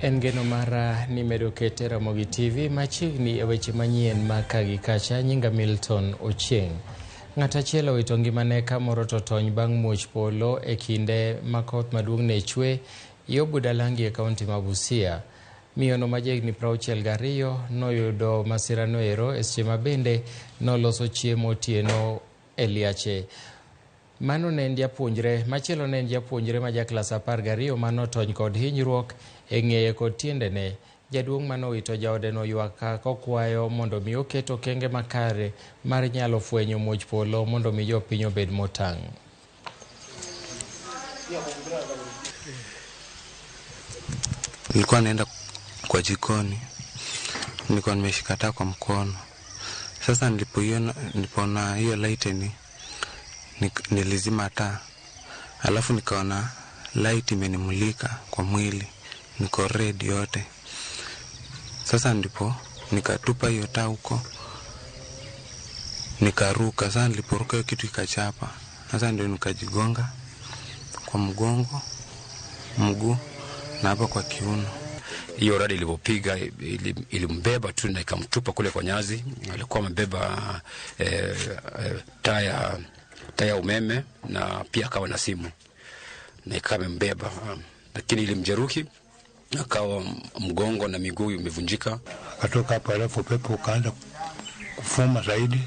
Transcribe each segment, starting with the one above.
En geno mara ni medo kete Ramogi TV machiegni e weche manyien ma ka gi kacha. Nyinga Milton Ochieng'. Ng'at achiel owito ngimane ka moro to tony bang' muoch polo e kinde ma koth maduong' ne chwe yo Budalangi e kaunti ma Busia. Miyono ma jahigni 62 noyudo masirano ero e seche ma bende noloso chiemo otieno e liache. Mano ne en japuonjre, machielo ne en japuonjre ma jaklas 12 ma notony kod hinyruok e ng'eye kod tiendene. Jaduong' mane owito jaodeno oywak kokwayo mondo mi oket okenge makare mar nyalo fwenyo muoch polo mondo mi jopiny obed motang'. Nilikuwa naenda kwa jikoni, nilikuwa nimeshika taa kwa mkono. Sasa nilipoiona, nilipoona hiyo lightning, nilizima taa, alafu nikaona light imenimulika kwa mwili, niko red yote. Sasa ndipo nikatupa hiyo taa huko, nikaruka. Sasa niliporuka hiyo kitu ikachapa, sasa ndio nikajigonga kwa mgongo, mguu na hapa kwa kiuno. Hiyo radi ilipopiga ilimbeba tu na ikamtupa kule kwa nyazi. Alikuwa amebeba taa ya umeme na pia akawa na simu na ikawa imembeba, lakini ilimjeruhi akawa mgongo na miguu imevunjika. Akatoka hapo, alafu upepo ukaanza kufuma zaidi,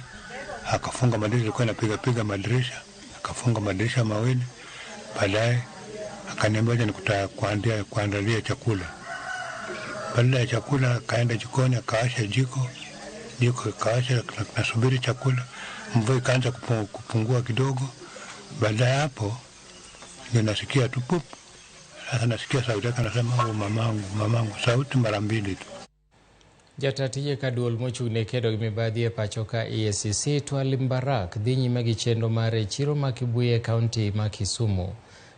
akafunga madirisha, ilikuwa inapiga piga madirisha, akafunga madirisha mawili. Baadaye akaniambia acha nikuta kuandalia chakula. Baada ya chakula akaenda jikoni, akawasha jiko, jiko ikawasha, nasubiri chakula. Mvua ikaanza kupungua kidogo. Baada ya hapo ndio nasikia tu pup. Sasa nasikia sauti yake anasema, oh, mamangu, mamangu, sauti mara mbili tu. Jata tije ka duol mochung' ne kedo gi mibadhi e pacho ka EACC Twalib Mbarak dhi nyime gi chenro mare e chiro ma Kibuye e kaunti ma Kisumu.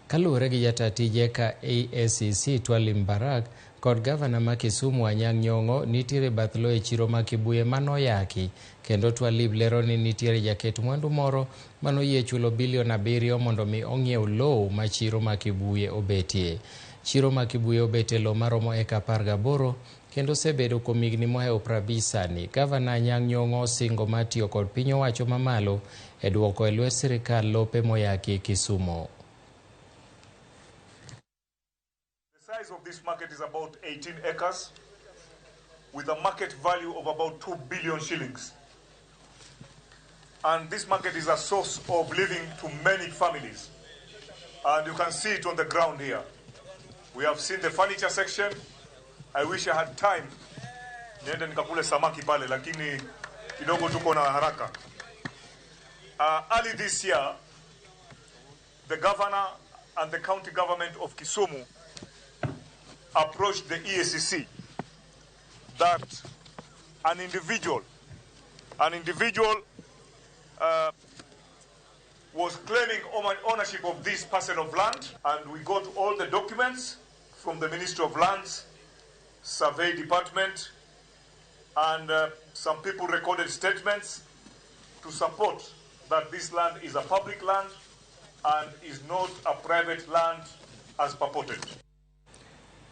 Kaluwore gi jata tije ka EACC Twalib Mbarak kod gavana ma Kisumu Anyang' Nyong'o nitiere bath lo e chiro ma Kibuye manoyaki, kendo Twalib lero ni nitiere jaket mwandu moro manoyie chulo bilion 7 mondo mi ong'iew lowo ma chiro ma Kibuye obetie. Chiro ma Kibuye obetie lowo maromo eka 18 kendo osebedo kuom higni mohewo 50 sani. Gavana Anyang' Nyong'o osingo mar tiyo kod piny owacho mamalo e duoko e lwet sirikal lope moyaki Kisumu. The size of this market is about 18 acres with a market value of about 2 billion shillings. And this market is a source of living to many families. And you can see it on the ground here. We have seen the furniture section. I wish I had time niende nikakule samaki pale, lakini kidogo tuko na haraka. Early this year, the governor and the county government of Kisumu approached the EACC that an individual was claiming ownership of this parcel of land, and we got all the documents from the Ministry of Lands, Survey Department, and some people recorded statements to support that this land is a public land and is not a private land as purported.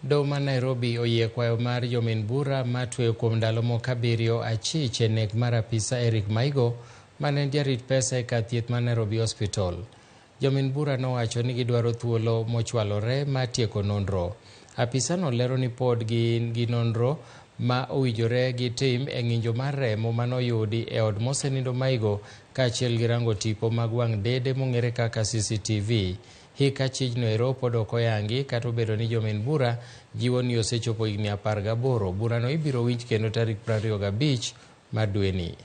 Doho ma Nairobi oyie kwayo mar jomin bura mar tweyo kuom ndalo moko 7 achich e nek mar apisa Eric Maigo mane en jarit pesa e kar thieth mar Nairobi Hospital. Jomin bura nowacho ni gidwaro thuolo mochwalore mar tieko nonro. Apisano lero ni pod gin gi nonro ma owinjore gitim e ng'injo mar remo manoyudi e od mosenindo Maigo kaachiel gi rango tipo mag wang' dede mong'ere kaka CCTV. Hik achijno ero pod ok oyangi kata obedo ni jomin bura jiwo ni osechopo higni 18. Burano ibiro winj kendo tarik 25 mar dweni.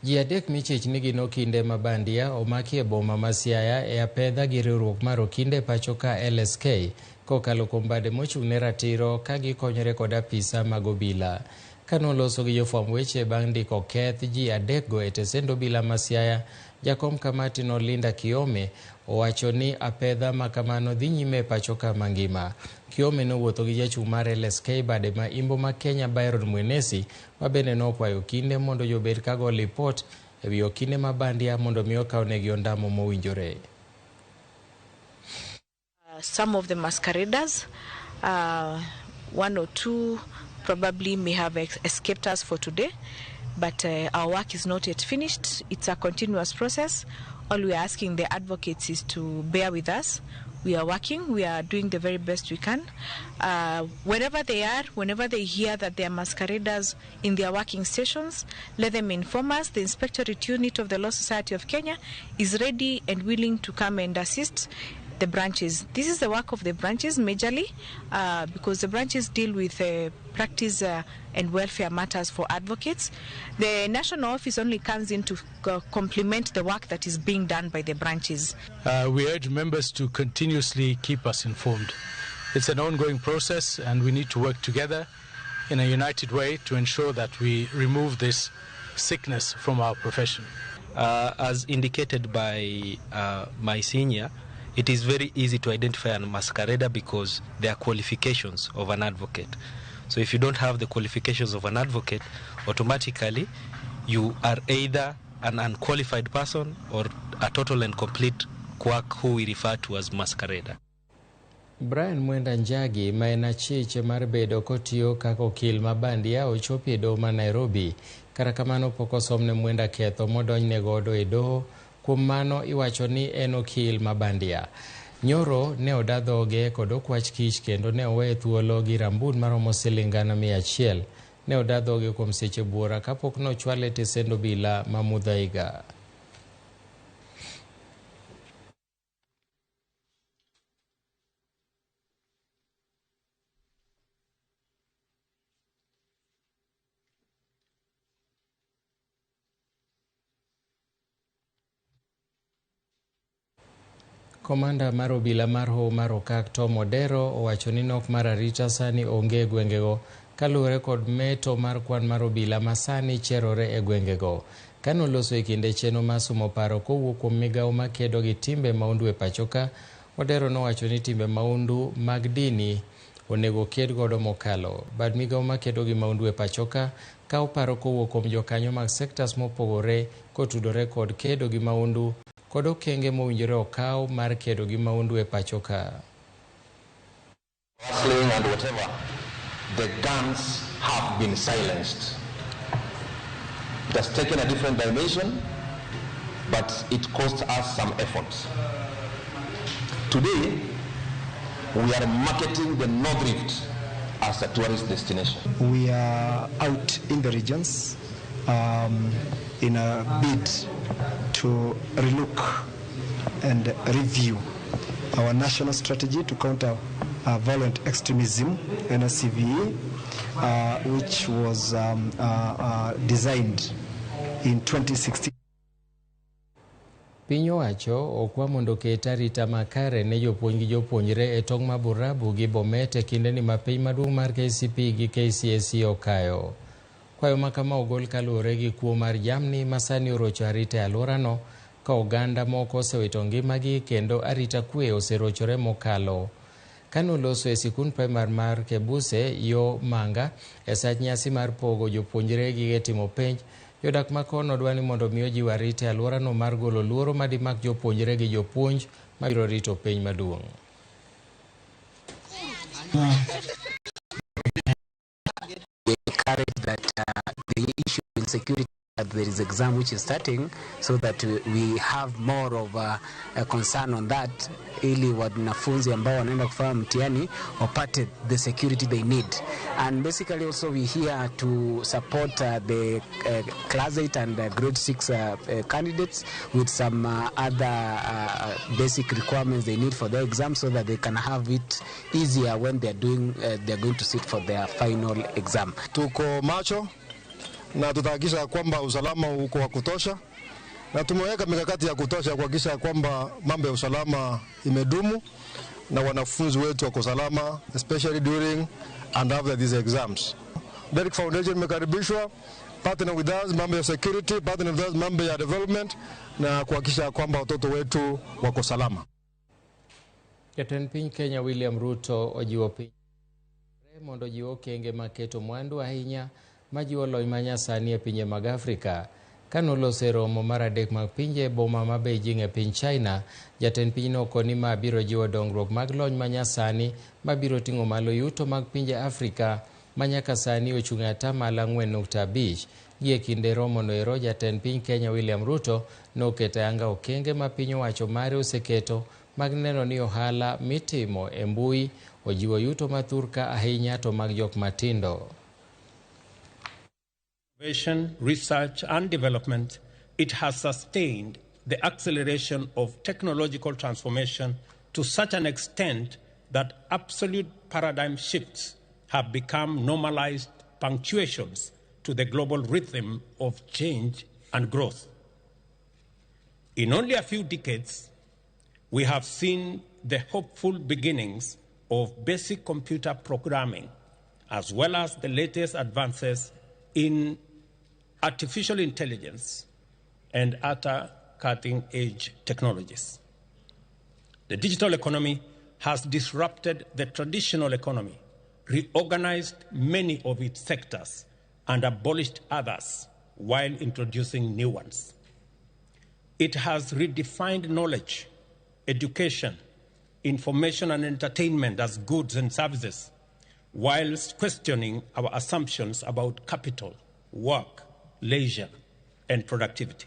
Ji 3 michich ni gin okinde ma bandia omaki e boma ma Siaya e apedha gi riwruok mar okinde pacho ka LSK kokalo kuom bade mochung' ne ratiro ka gikonyore kod apisa mag obila. Kanoloso gi jofwamb weche bang' ndiko keth ji adekgo e tesend obila ma Siaya, jakom kamati no Linda Kiome owacho ni apedha ma kamano dhi nyime e pacho ka mangima. Kiome nowuotho gi jachung' mar LSK bade ma Imbo ma Kenya Byron Mwenesi, ma bende nokwayo okinde mondo jobed kago lipot ewi okinde ma bandia mondo mi okawnegi ondamo mowinjore. Some of the masqueraders, one or two probably may have escaped us for today, but our work is not yet finished. It's a continuous process. All we are asking the advocates is to bear with us. We are working, we are doing the very best we can. Wherever they are, whenever they hear that there are masqueraders in their working stations, let them inform us. The Inspectorate Unit of the Law Society of Kenya is ready and willing to come and assist the branches. This is the work of the branches majorly, because the branches deal with practice and welfare matters for advocates. The national office only comes in to complement the work that is being done by the branches. We urge members to continuously keep us informed. It's an ongoing process and we need to work together in a united way to ensure that we remove this sickness from our profession. As indicated by my senior, it is very easy to identify a masquerader because there are qualifications of an advocate. So if you don't have the qualifications of an advocate, automatically you are either an unqualified person or a total and complete quack who we refer to as masquerader. Brian Mwenda Njagi ma en achich mar bedo kotiyo kaka okil ma bandia ochopo e doho ma Nairobi. Kata kamano pok osomne Mwenda ketho modonjne godo e doho. Kuom mano iwacho ni en okil ma bandia. Nyoro ne oda dhoge kod okwach kich kendo ne oweye thuolo gi rambun maromo siling 100,000. Ne oda dhoge kuom seche buora kapok nochwale e tesend obila ma Muthaiga. Komanda mar obila mar Hoho mar Okak Tom Odero owacho ni nok mar arita sani onge e gwengego kaluwore kod meto mar kwan mar obila ma sani cherore e gwengego. Kanoloso e kinde chenro mar somo paro kowuok kuom migawo makedo gi timbe maundu e pachoka, Odero nowacho ni timbe maundu mag dini onego ked godo mokalo. Bad migawo makedo gi maundu e pachoka kawo paro kowuok kuom jokanyo mag sektas mopogore kotudore kod kedo gi maundu kod okenge mowinjore okaw mar kedo gi maundu e pacho ka. Rustling and whatever, the guns have been silenced. It has taken a different dimension, but it cost us some effort. Today, we are marketing the North Rift as a tourist destination. We are out in the regions in a bid to relook and review our national strategy to counter violent extremism, NSCVE, which was designed in 2016. Piny owacho okwa mondo oket arita makare ne jopuonj gi jopuonjre e tong' ma Borabu gi Bomet e kindeni ma piny maduong' mar KCPE gi KCSE okayo. Kwayo ma kama ogol kaluwore gi kuo mar jamni ma sani orocho arita e alworano ka oganda moko osewito ngimagi kendo arita kwe oserochore mokalo. Kanoloso e sikund primar mar Kebuse yo Manga e sach nyasi mar pogo jopuonjre gige timo penj, jodak ma kono dwa ni mondo mi ojiw arita e alworano mar golo luoro madimak jopuonjre gi jopuonj mabiro rito piny maduong'. Encourage that the issue in security, that there is exam which is starting, so that we have more of a concern on that, ili wanafunzi ambao wanaenda kufanya mtihani wapate the security they need. And basically also we here to support the class 8 and grade 6 candidates with some other basic requirements they need for their exam, so that they can have it easier when they are doing they are going to sit for their final exam. Tuko macho na tutahakikisha kwamba usalama uko wa kutosha, na tumeweka mikakati ya kutosha kuhakikisha kwamba mambo ya usalama imedumu na wanafunzi wetu wako salama, especially during and after these exams. Derrick Foundation imekaribishwa, partner with us mambo ya security, partner with us mambo ya development na kuhakikisha kwamba watoto wetu wako salama. Jatend piny Kenya William Ruto ojiwo piny mondo ojiw okenge mag keto mwandu ahinya majiwo lony manyasani e pinje mag Afrika. Kanoloso e romo mar adek mag pinje e boma ma Beijing e piny China, jatend pinyno okoni ma biro jiwo dongruok mag lony manyasani mabiro ting'o malo yuto mag pinje Afrika ma nyaka sani ochung' e atamalo 4.5. Gi e kinde romono ero, jatend piny Kenya William Ruto noketo ayanga okenge ma piny owacho mare oseketo mag neno ni ohala mitimo e mbui ojiwo yuto mathurka ahinya to mag jok matindo. Innovation, research and development, it has sustained the acceleration of technological transformation to such an extent that absolute paradigm shifts have become normalized punctuations to the global rhythm of change and growth. In only a few decades, we have seen the hopeful beginnings of basic computer programming, as well as the latest advances in artificial intelligence and other cutting-edge technologies. The digital economy has disrupted the traditional economy, reorganized many of its sectors, and abolished others while introducing new ones. It has redefined knowledge, education, information and entertainment as goods and services, whilst questioning our assumptions about capital, work, leisure, and productivity.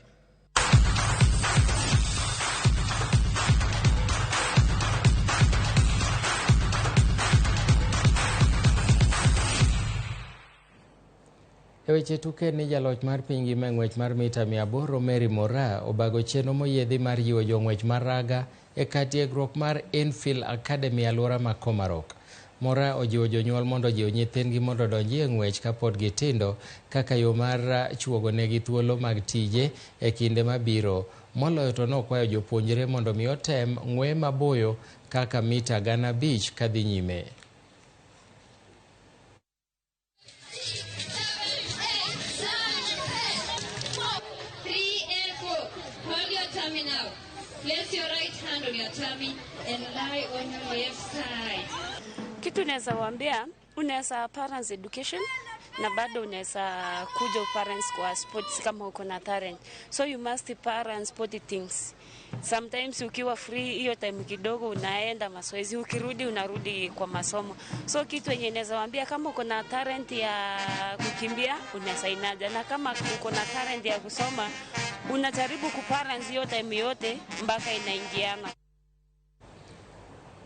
E weche tuke ni jaloch mar piny ngima e ng'wech mar mita 800 Mary Moraa obago chenro moyiedhi mar jiwo jong'wech mar raga e kar tiegruok mar Enfield Academy alwora ma Komarok. Moraa ojiwo jonyuol mondo ojiw nyithindgi mondo odonji e ng'wech kapod gitindo kaka yo mar chuogo negi thuolo mag tije e kinde mabiro. Moloyo to nokwayo jopuonjre mondo mi otem ng'we maboyo kaka mita 5,000 kadhi nyime. Place your right hand on your tummy and lie on your left side. Kitu unaweza waambia, unaweza parents education na bado unaweza kuja parents kwa sports kama uko na talent. So you must parents sport things. Sometimes ukiwa free hiyo time kidogo unaenda mazoezi, ukirudi unarudi kwa masomo. So kitu yenye naweza waambia, kama uko na talent ya kukimbia unaweza inaja, na kama uko na talent ya kusoma unajaribu kuparents hiyo time yote mpaka inaingiana.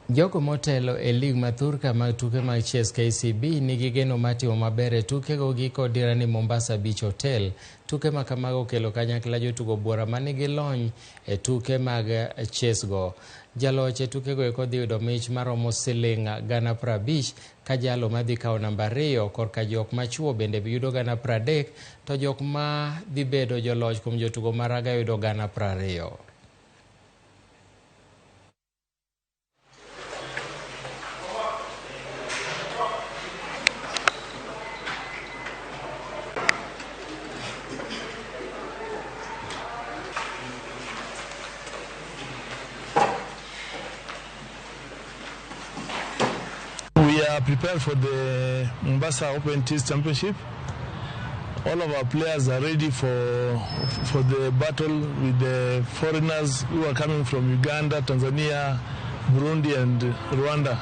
Jogo motelo e lig mathurka mag tuke mag chess KCB nigi geno mar timo maber e tukego giko dirani Mombasa Beach Hotel. Tuke ma kamago okelo kanyakla jotugo buora manigi lony e tuke mag chess go. Jaloch e tukego eko dhi yudo mich maromo siling 50,000 ka jalo madhi kawo namba 2 korka jok machuo bende yudo 30,000 to jok ma dhi bedo joloch kuom jotugo maraga yudo 20,000. We are prepared for the Mombasa Open Chess Championship. All of our players are ready for the battle with the foreigners who are coming from Uganda, Tanzania, Burundi and Rwanda.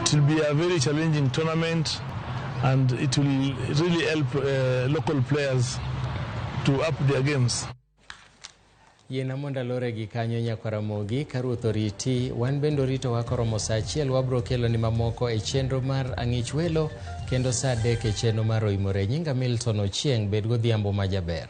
It will be a very challenging tournament and it will really help local players to up their games. Yiena mondo alore gi kanyo nyakwaramogi ka ruoth oriti, wan bende oritowa koromo saa 1 wabro kelo ni mamoko e chenro mar ang'ich welo kendo saa 3 e chenro mar oimore. Nyinga Milton Ochieng', bed godhiambo majaber.